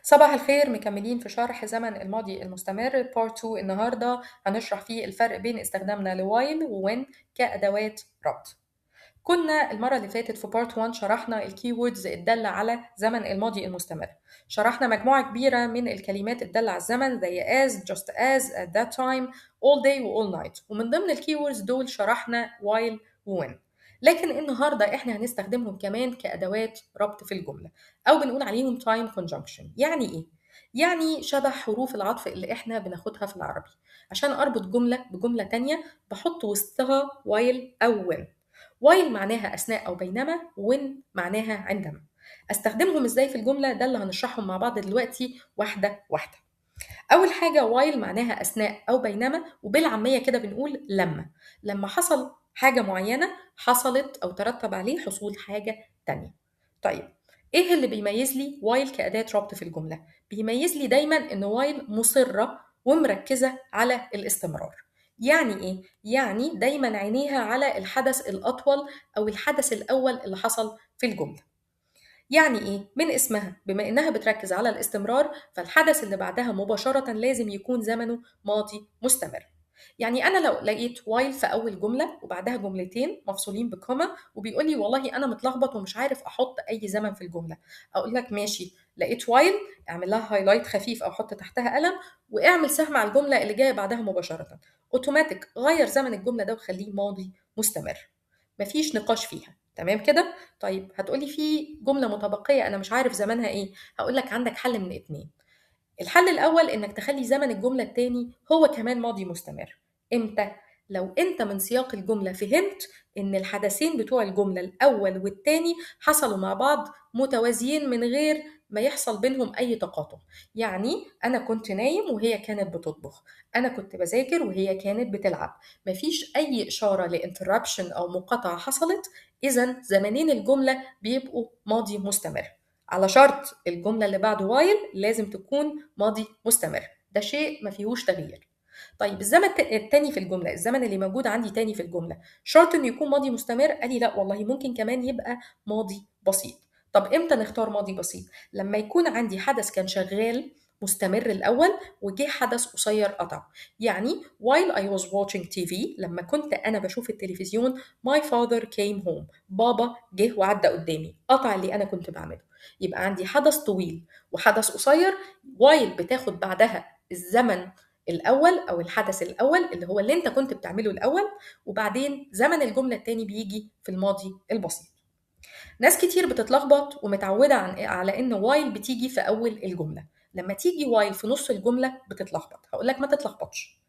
صباح الخير، مكملين في شرح زمن الماضي المستمر Part 2. النهاردة هنشرح فيه الفرق بين استخدامنا ل while و when كأدوات ربط. كنا المرة اللي فاتت في Part 1 شرحنا ال keywords الدالة على زمن الماضي المستمر. شرحنا مجموعة كبيرة من الكلمات الدالة على الزمن زي as, just as, at that time, all day و all night، ومن ضمن ال keywords دول شرحنا while و when. لكن النهارده احنا هنستخدمهم كمان كأدوات ربط في الجملة، أو بنقول عليهم time conjunction. يعني إيه؟ يعني شبه حروف العطف اللي احنا بناخدها في العربي. عشان أربط جملة بجملة تانية بحط وسطها while أو when. while معناها أثناء أو بينما، when معناها عندما. أستخدمهم إزاي في الجملة؟ ده اللي هنشرحهم مع بعض دلوقتي واحدة واحدة. أول حاجة while معناها أثناء أو بينما، وبالعامية كده بنقول لما حصل حاجة معينة حصلت أو ترتب عليه حصول حاجة تانية. طيب إيه اللي بيميز لي while كأداة ربط في الجملة؟ بيميز لي دايما إن while مصرة ومركزة على الاستمرار. يعني إيه؟ يعني دايما عينيها على الحدث الأطول أو الحدث الأول اللي حصل في الجملة. يعني إيه؟ من اسمها، بما إنها بتركز على الاستمرار فالحدث اللي بعدها مباشرة لازم يكون زمنه ماضي مستمر. يعني أنا لو لقيت while في أول جملة وبعدها جملتين مفصولين ب comma وبيقول لي والله أنا متلخبط ومش عارف أحط أي زمن في الجملة، أقول لك ماشي، لقيت while اعمل لها highlight خفيف أو حط تحتها قلم واعمل سهم على الجملة اللي جاية بعدها مباشرة. أوتوماتيك غير زمن الجملة ده وخليه ماضي مستمر، مفيش نقاش فيها. تمام كده؟ طيب هتقولي في جملة متبقية أنا مش عارف زمنها إيه، هقول لك عندك حل من اتنين. الحل الأول إنك تخلي زمن الجملة التاني هو كمان ماضي مستمر. إمتى؟ لو أنت من سياق الجملة فهمت إن الحدثين بتوع الجملة الأول والتاني حصلوا مع بعض متوازيين من غير ما يحصل بينهم أي تقاطع. يعني أنا كنت نايم وهي كانت بتطبخ، أنا كنت بذاكر وهي كانت بتلعب، مفيش أي إشارة ل interruption أو مقاطعة حصلت. إذن زمنين الجملة بيبقوا ماضي مستمر، على شرط الجملة اللي بعد while لازم تكون ماضي مستمر، ده شيء ما فيهوش تغيير. طيب الزمن التاني في الجملة، الزمن اللي موجود عندي تاني في الجملة، شرط إنه يكون ماضي مستمر؟ قال لي لا والله، ممكن كمان يبقى ماضي بسيط. طب إمتى نختار ماضي بسيط؟ لما يكون عندي حدث كان شغال مستمر الأول وجه حدث قصير قطع. يعني while I was watching TV، لما كنت أنا بشوف التلفزيون، my father came home، بابا جه وعدى قدامي، قطع اللي أنا كنت بعمله. يبقى عندي حدث طويل وحدث قصير، while بتاخد بعدها الزمن الأول أو الحدث الأول اللي هو اللي أنت كنت بتعمله الأول، وبعدين زمن الجملة التاني بيجي في الماضي البسيط. ناس كتير بتتلخبط ومتعودة على إن while بتيجي في أول الجملة، لما تيجي while في نص الجملة بتتلخبط. هقول لك ما تتلخبطش،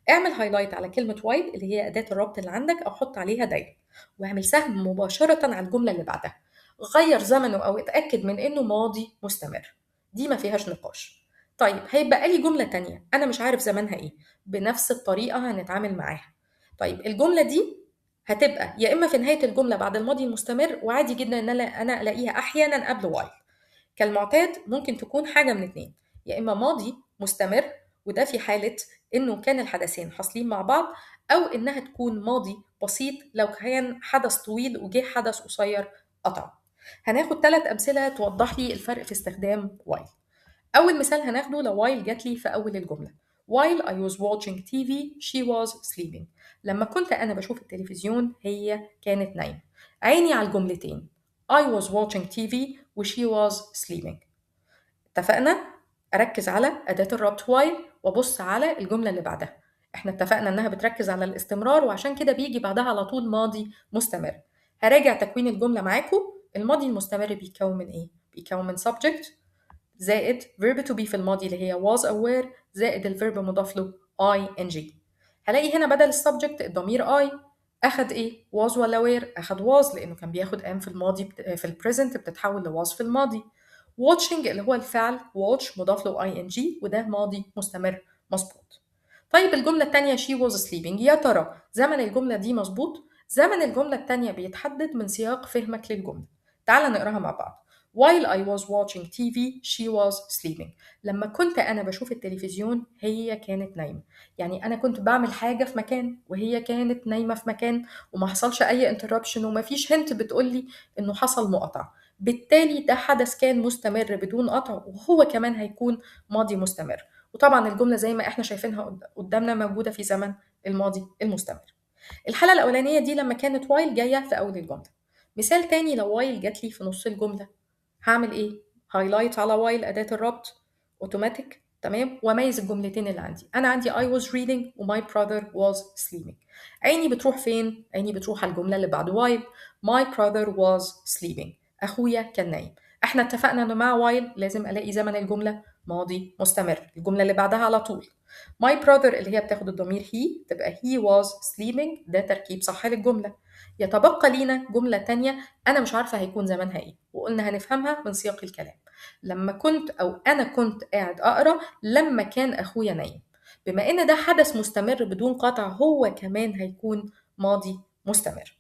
اعمل highlight على كلمة while اللي هي أداة الربط اللي عندك أو حط عليها دايرة، واعمل سهم مباشرة على الجملة اللي بعدها، غير زمنه أو اتأكد من إنه ماضي مستمر، دي ما فيهاش نقاش. طيب هيبقى لي جملة تانية أنا مش عارف زمنها إيه، بنفس الطريقة هنتعامل معاها. طيب الجملة دي هتبقى يا إما في نهاية الجملة بعد الماضي المستمر، وعادي جدا إن أنا ألاقيها أحيانا قبل while. كالمعتاد ممكن تكون حاجة من اتنين، يا إما ماضي مستمر وده في حالة إنه كان الحدثين حاصلين مع بعض، أو إنها تكون ماضي بسيط لو كان حدث طويل وجه حدث قصير قطع. هناخد 3 أمثلة توضح لي الفرق في استخدام while. أول مثال هناخده لو while جات لي في أول الجملة. While I was watching TV she was sleeping. لما كنت أنا بشوف التلفزيون هي كانت نايمة. عيني على الجملتين I was watching TV و she was sleeping. اتفقنا؟ أركز على أداة الربط while وأبص على الجملة اللي بعدها. احنا اتفقنا إنها بتركز على الاستمرار وعشان كده بيجي بعدها على طول ماضي مستمر. هراجع تكوين الجملة معاكم. الماضي المستمر بيتكون من إيه؟ بيتكون من subject زائد verb to be في الماضي اللي هي was أو were زائد ال verb مضاف له ing. هلاقي هنا بدل ال subject الضمير I أخد إيه؟ was ولا were؟ أخد was لأنه كان بياخد am في الماضي، في ال present بتتحول ل was في الماضي. watching اللي هو الفعل watch مضاف له ing وده ماضي مستمر مظبوط. طيب الجملة التانية she was sleeping، يا ترى زمن الجملة دي مظبوط؟ زمن الجملة التانية بيتحدد من سياق فهمك للجملة. تعال نقراها مع بعض. While I was watching TV she was sleeping. لما كنت أنا بشوف التلفزيون هي كانت نايمة. يعني أنا كنت بعمل حاجة في مكان وهي كانت نايمة في مكان وما حصلش أي interruption وما فيش hint بتقولي إنه حصل مقاطعة. بالتالي ده حدث كان مستمر بدون قطع، وهو كمان هيكون ماضي مستمر. وطبعا الجملة زي ما احنا شايفينها قدامنا موجودة في زمن الماضي المستمر. الحالة الأولانية دي لما كانت while جاية في أول الجملة. مثال تاني، لو while جات لي في نص الجملة هعمل إيه؟ highlight على while أداة الربط أوتوماتيك، تمام، واميز الجملتين اللي عندي. أنا عندي I was reading و my brother was sleeping. عيني بتروح فين؟ عيني بتروح على الجملة اللي بعد while، my brother was sleeping، أخويا كان نايم. احنا اتفقنا إنه مع while لازم ألاقي زمن الجملة ماضي مستمر، الجملة اللي بعدها على طول. my brother اللي هي بتاخد الضمير he تبقى he was sleeping، ده تركيب صح للجملة. يتبقى لينا جملة تانية أنا مش عارفة هيكون زمنها إيه، وقلنا هنفهمها من سياق الكلام. لما كنت أو أنا كنت قاعد أقرأ لما كان أخويا نايم. بما إن ده حدث مستمر بدون قطع، هو كمان هيكون ماضي مستمر.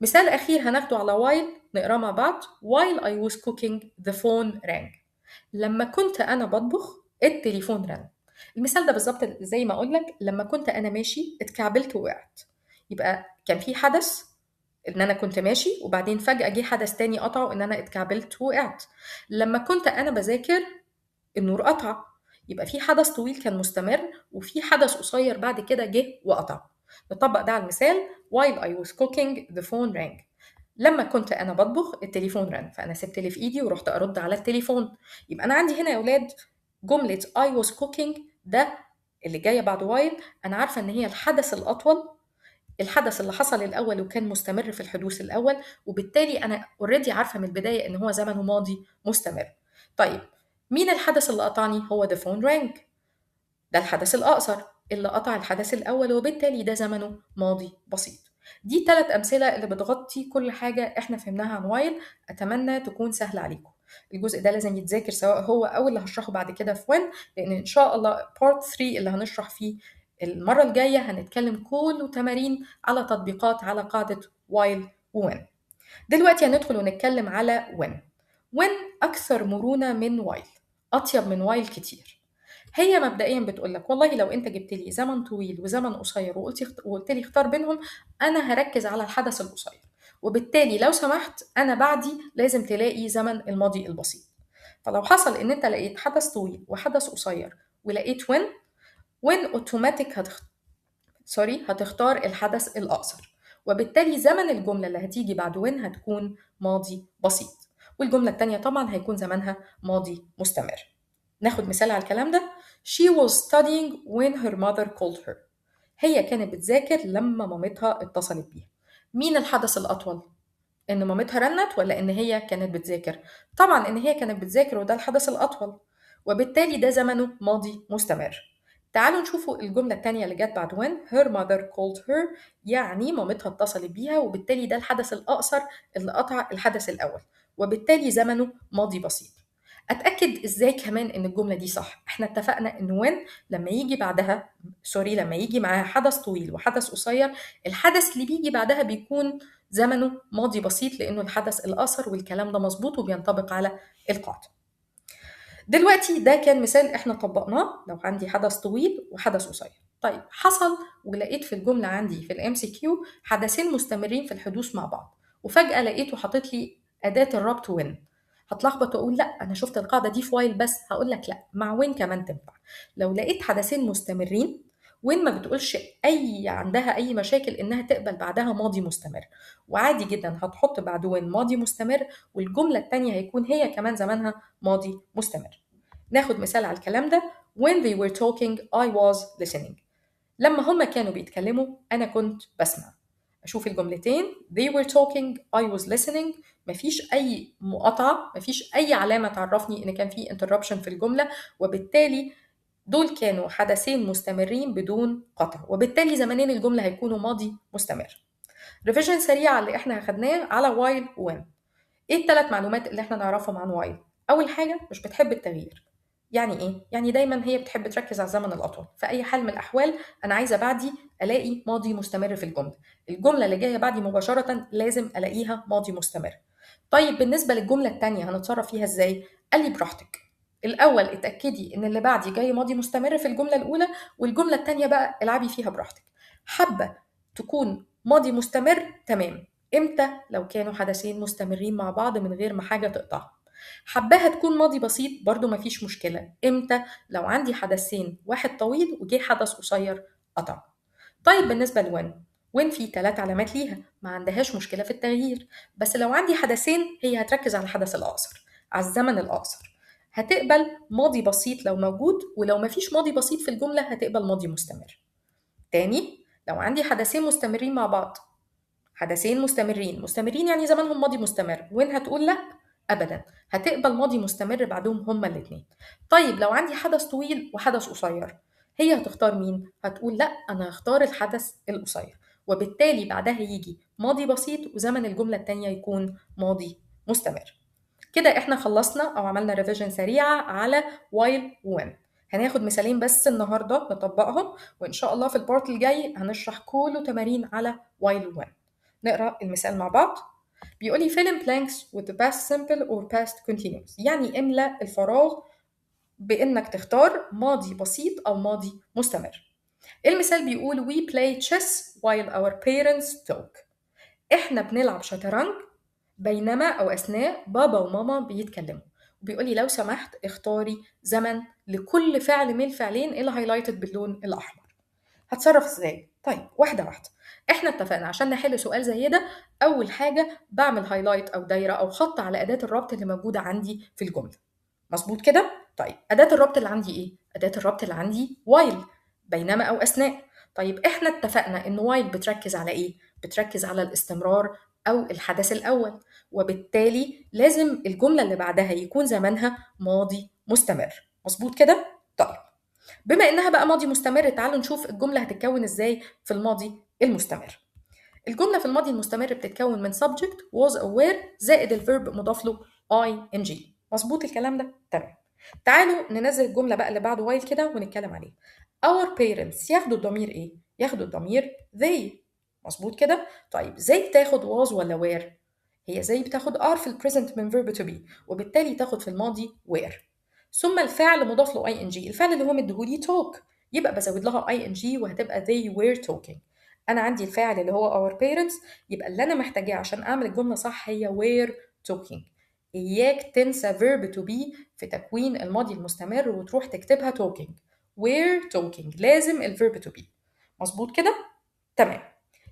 مثال أخير هناخده على while نقراه مع بعض. while I was cooking the phone rang. لما كنت أنا بطبخ التليفون رن. المثال ده بالظبط زي ما أقول لك لما كنت أنا ماشي اتكعبلت ووقعت. يبقى كان في حدث إن أنا كنت ماشي، وبعدين فجأة جه حدث تاني قطعه إن أنا اتكعبلت ووقعت. لما كنت أنا بذاكر النور قطع. يبقى في حدث طويل كان مستمر، وفي حدث قصير بعد كده جه وقطع. نطبق ده على المثال. while I was cooking the phone rang. لما كنت أنا بطبخ التليفون رن، فأنا سبت اللي في إيدي ورحت أرد على التليفون. يبقى أنا عندي هنا يا أولاد جملة I was cooking ده اللي جاية بعد while، أنا عارفة إن هي الحدث الأطول، الحدث اللي حصل الأول وكان مستمر في الحدوث الأول، وبالتالي أنا already عارفة من البداية إن هو زمنه ماضي مستمر. طيب مين الحدث اللي قطعني؟ هو the phone rang، ده الحدث الأقصر اللي قطع الحدث الأول، وبالتالي ده زمنه ماضي بسيط. دي 3 أمثلة اللي بتغطي كل حاجة إحنا فهمناها عن while. أتمنى تكون سهلة عليكم. الجزء ده لازم يتذاكر سواء هو أو اللي هشرحه بعد كده في when، لأن إن شاء الله part 3 اللي هنشرح فيه المرة الجاية هنتكلم كله تمارين على تطبيقات على قاعدة while و when. دلوقتي هندخل ونتكلم على when. when أكثر مرونة من while، أطيب من while كتير. هي مبدئيا بتقول لك والله لو انت جبت لي زمن طويل وزمن قصير وقلت لي اختار بينهم، انا هركز على الحدث القصير، وبالتالي لو سمحت انا بعدي لازم تلاقي زمن الماضي البسيط. فلو حصل ان انت لقيت حدث طويل وحدث قصير ولقيت when اوتوماتيك هتختار الحدث الاقصر، وبالتالي زمن الجملة اللي هتيجي بعد when هتكون ماضي بسيط، والجملة الثانية طبعا هيكون زمنها ماضي مستمر. ناخد مثال على الكلام ده. She was studying when her mother called her. هي كانت بتذاكر لما مامتها اتصلت بيها. مين الحدث الأطول؟ إن مامتها رنت ولا إن هي كانت بتذاكر؟ طبعا إن هي كانت بتذاكر، وده الحدث الأطول، وبالتالي ده زمنه ماضي مستمر. تعالوا نشوفوا الجملة الثانية اللي جت بعد when. Her mother called her، يعني مامتها اتصلت بيها، وبالتالي ده الحدث الأقصر اللي قطع الحدث الأول، وبالتالي زمنه ماضي بسيط. اتاكد ازاي كمان ان الجملة دي صح؟ احنا اتفقنا ان when لما يجي بعدها لما يجي معاها حدث طويل وحدث قصير، الحدث اللي بيجي بعدها بيكون زمنه ماضي بسيط لانه الحدث الاقصر، والكلام ده مظبوط وبينطبق على القاعدة. دلوقتي ده كان مثال احنا طبقناه لو عندي حدث طويل وحدث قصير. طيب حصل ولقيت في الجملة عندي في ال MCQ حدثين مستمرين في الحدوث مع بعض، وفجاة لقيته حاطط لي اداه الربط when. هتلخبط واقول لا انا شفت القاعدة دي في while بس، هقول لك لا مع when كمان تنفع. لو لقيت حدثين مستمرين when ما بتقولش اي عندها اي مشاكل انها تقبل بعدها ماضي مستمر، وعادي جدا هتحط بعد when ماضي مستمر، والجملة الثانية هيكون هي كمان زمانها ماضي مستمر. ناخد مثال على الكلام ده. when they were talking I was listening. لما هما كانوا بيتكلموا انا كنت بسمع. اشوف الجملتين they were talking I was listening، مفيش اي مقاطعه، مفيش اي علامة تعرفني ان كان في interruption في الجملة، وبالتالي دول كانوا حدثين مستمرين بدون قطع، وبالتالي زمنين الجملة هيكونوا ماضي مستمر. revision سريع اللي احنا اخدناه على while و when. ايه الثلاث معلومات اللي احنا نعرفهم عن while؟ اول حاجة مش بتحب التغيير. يعني ايه؟ يعني دايما هي بتحب تركز على الزمن الاطول، في اي حال من الاحوال انا عايزه بعدي الاقي ماضي مستمر في الجملة، الجملة اللي جاية بعدي مباشرة لازم الاقيها ماضي مستمر. طيب بالنسبة للجملة الثانية هنتصرف فيها ازاي؟ قال لي براحتك، الاول اتاكدي ان اللي بعدي جاي ماضي مستمر في الجملة الاولى، والجملة الثانية بقى العبي فيها براحتك. حابة تكون ماضي مستمر تمام، امتى؟ لو كانوا حدثين مستمرين مع بعض من غير ما حاجة تقطعهم. حباها تكون ماضي بسيط برضو مفيش مشكلة. امتى؟ لو عندي حدثين، واحد طويل وجه حدث قصير قطع. طيب بالنسبة ل when، when في 3 علامات ليها، ما عندهاش مشكلة في التغيير، بس لو عندي حدثين هي هتركز على الحدث الأقصر، على الزمن الأقصر. هتقبل ماضي بسيط لو موجود، ولو مفيش ماضي بسيط في الجملة هتقبل ماضي مستمر. تاني، لو عندي حدثين مستمرين مع بعض، حدثين مستمرين، مستمرين يعني زمانهم ماضي مستمر، when هتقول لا أبدا، هتقبل ماضي مستمر بعدهم هما الاتنين. طيب لو عندي حدث طويل وحدث قصير، هي هتختار مين؟ هتقول لا، أنا هختار الحدث القصير، وبالتالي بعدها يجي ماضي بسيط وزمن الجملة التانية يكون ماضي مستمر. كده احنا خلصنا أو عملنا revision سريعة على while و when. هناخد مثالين بس النهاردة نطبقهم، وإن شاء الله في ال part الجاي هنشرح كله تمارين على while و when. نقرأ المثال مع بعض. بيقولي fill in blanks with the past simple or past continuous، يعني املأ الفراغ بإنك تختار ماضي بسيط أو ماضي مستمر. المثال بيقول we play chess while our parents talk. إحنا بنلعب شطرنج بينما أو أثناء بابا وماما بيتكلموا. وبيقولي لو سمحت اختاري زمن لكل فعل من الفعلين اللي highlighted باللون الأحمر. هتصرف ازاي؟ طيب واحدة واحدة. احنا اتفقنا عشان نحل سؤال زي ده أول حاجة بعمل highlight أو دايرة أو خط على أداة الربط اللي موجودة عندي في الجملة. مظبوط كده؟ طيب أداة الربط اللي عندي إيه؟ أداة الربط اللي عندي while، بينما أو أثناء. طيب احنا اتفقنا إن while بتركز على إيه؟ بتركز على الاستمرار أو الحدث الأول، وبالتالي لازم الجملة اللي بعدها يكون زمنها ماضي مستمر. مظبوط كده؟ طيب بما إنها بقى ماضي مستمر، تعالوا نشوف الجملة هتتكون إزاي في الماضي المستمر. الجملة في الماضي المستمر بتتكون من subject was أو were زائد ال verb مضاف له ing. مظبوط الكلام ده؟ تمام. تعالوا ننزل الجملة بقى اللي بعد while كده ونتكلم عليه. Our parents ياخدوا الضمير إيه؟ ياخدوا الضمير they. مظبوط كده؟ طيب they تاخد was ولا were؟ هي they بتاخد are في ال present من verb to be، وبالتالي تاخد في الماضي were. ثم الفعل مضاف له ing، الفعل اللي هو مديهولي talk، يبقى بزود لها ing وهتبقى they were talking. أنا عندي الفاعل اللي هو our parents، يبقى اللي أنا محتاجاه عشان أعمل الجملة صح هي were talking. إياك تنسى verb to be في تكوين الماضي المستمر وتروح تكتبها talking. were talking لازم ال verb to be. مظبوط كده؟ تمام.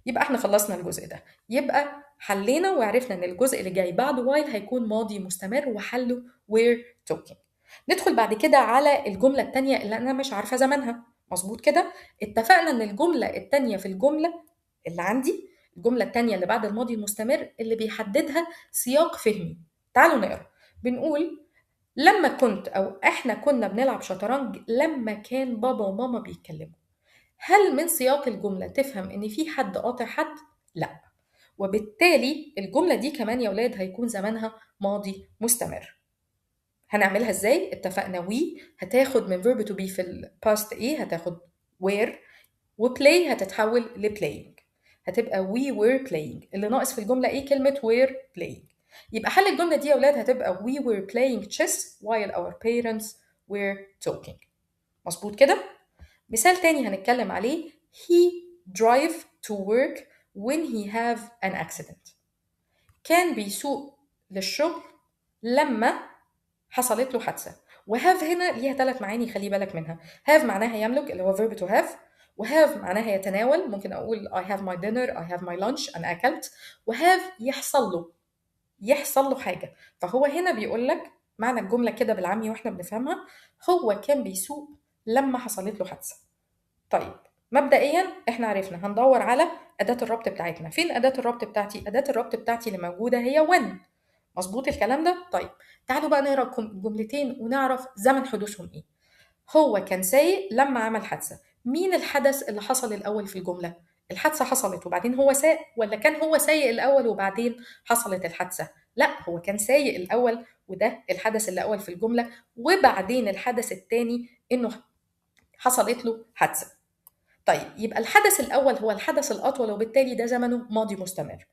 يبقى احنا خلصنا الجزء ده، يبقى حلينا وعرفنا ان الجزء اللي جاي بعد while هيكون ماضي مستمر وحله were talking. ندخل بعد كده على الجملة التانية اللي أنا مش عارفة زمنها. مظبوط كده؟ اتفقنا إن الجملة التانية في الجملة اللي عندي، الجملة التانية اللي بعد الماضي المستمر اللي بيحددها سياق فهمي. تعالوا نقرأ. بنقول لما كنت أو إحنا كنا بنلعب شطرنج لما كان بابا وماما بيتكلموا. هل من سياق الجملة تفهم إن في حد قاطع حد؟ لا. وبالتالي الجملة دي كمان يا ولاد هيكون زمنها ماضي مستمر. هنعملها ازاي؟ اتفقنا we هتاخد من verb to be في ال past ايه؟ هتاخد were، و play هتتحول ل playing، هتبقى we were playing. اللي ناقص في الجملة ايه؟ كلمة were playing. يبقى حل الجملة دي يا ولاد هتبقى we were playing chess while our parents were talking. مظبوط كده؟ مثال تاني هنتكلم عليه he drive to work when he have an accident. كان بيسوق للشغل لما حصلت له حادثة. و have هنا ليها 3 معاني خلي بالك منها. have معناها يملك اللي هو verb to have، و have معناها يتناول، ممكن أقول I have my dinner، I have my lunch، أنا أكلت. و have يحصل له، يحصل له حاجة. فهو هنا بيقول لك معنى الجملة كده بالعامي وإحنا بنفهمها، هو كان بيسوق لما حصلت له حادثة. طيب مبدئيا إحنا عرفنا هندور على أداة الربط بتاعتنا. فين أداة الربط بتاعتي؟ أداة الربط بتاعتي اللي موجودة هي when. مظبوط الكلام ده؟ طيب تعالوا بقى نقرا الجملتين ونعرف زمن حدوثهم ايه. هو كان سايق لما عمل حادثة. مين الحدث اللي حصل الأول في الجملة؟ الحادثة حصلت وبعدين هو ساق، ولا كان هو سايق الأول وبعدين حصلت الحادثة؟ لا، هو كان سايق الأول وده الحدث الأول في الجملة، وبعدين الحدث الثاني إنه حصلت له حادثة. طيب يبقى الحدث الأول هو الحدث الأطول وبالتالي ده زمنه ماضي مستمر،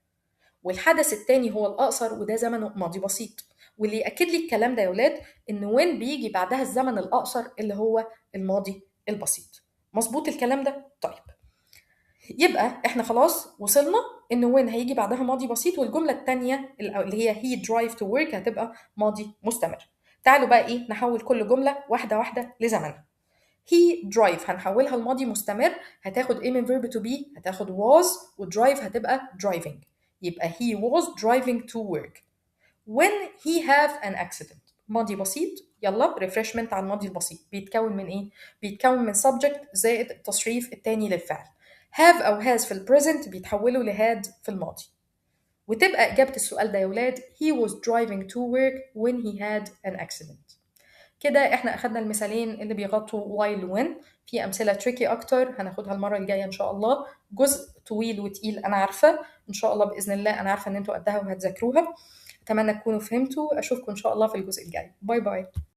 والحدث الثاني هو الأقصر وده زمنه ماضي بسيط. واللي يأكد لي الكلام ده يا ولاد إن when بيجي بعدها الزمن الأقصر اللي هو الماضي البسيط. مظبوط الكلام ده؟ طيب يبقى احنا خلاص وصلنا ان when هيجي بعدها ماضي بسيط، والجملة الثانية اللي هي he drive to work هتبقى ماضي مستمر. تعالوا بقى ايه نحول كل جملة واحدة واحدة لزمنها. he drive هنحولها لماضي مستمر، هتاخد ايه من verb to be؟ هتاخد was، و drive هتبقى driving، يبقى he was driving to work. when he have an accident ماضي بسيط، يلا refreshment على الماضي البسيط، بيتكون من ايه؟ بيتكون من subject زائد التصريف الثاني للفعل. have أو has في ال present بيتحولوا ل had في الماضي. وتبقى إجابة السؤال ده يا ولاد he was driving to work when he had an accident. كده احنا أخدنا المثالين اللي بيغطوا while when. في أمثلة tricky أكتر هناخدها المرة الجاية إن شاء الله. جزء طويل وتقيل أنا عارفة، إن شاء الله بإذن الله أنا عارفة إن أنتوا قدها وهتذاكروها. أتمنى تكونوا فهمتوا. أشوفكم إن شاء الله في الجزء الجاي. bye bye.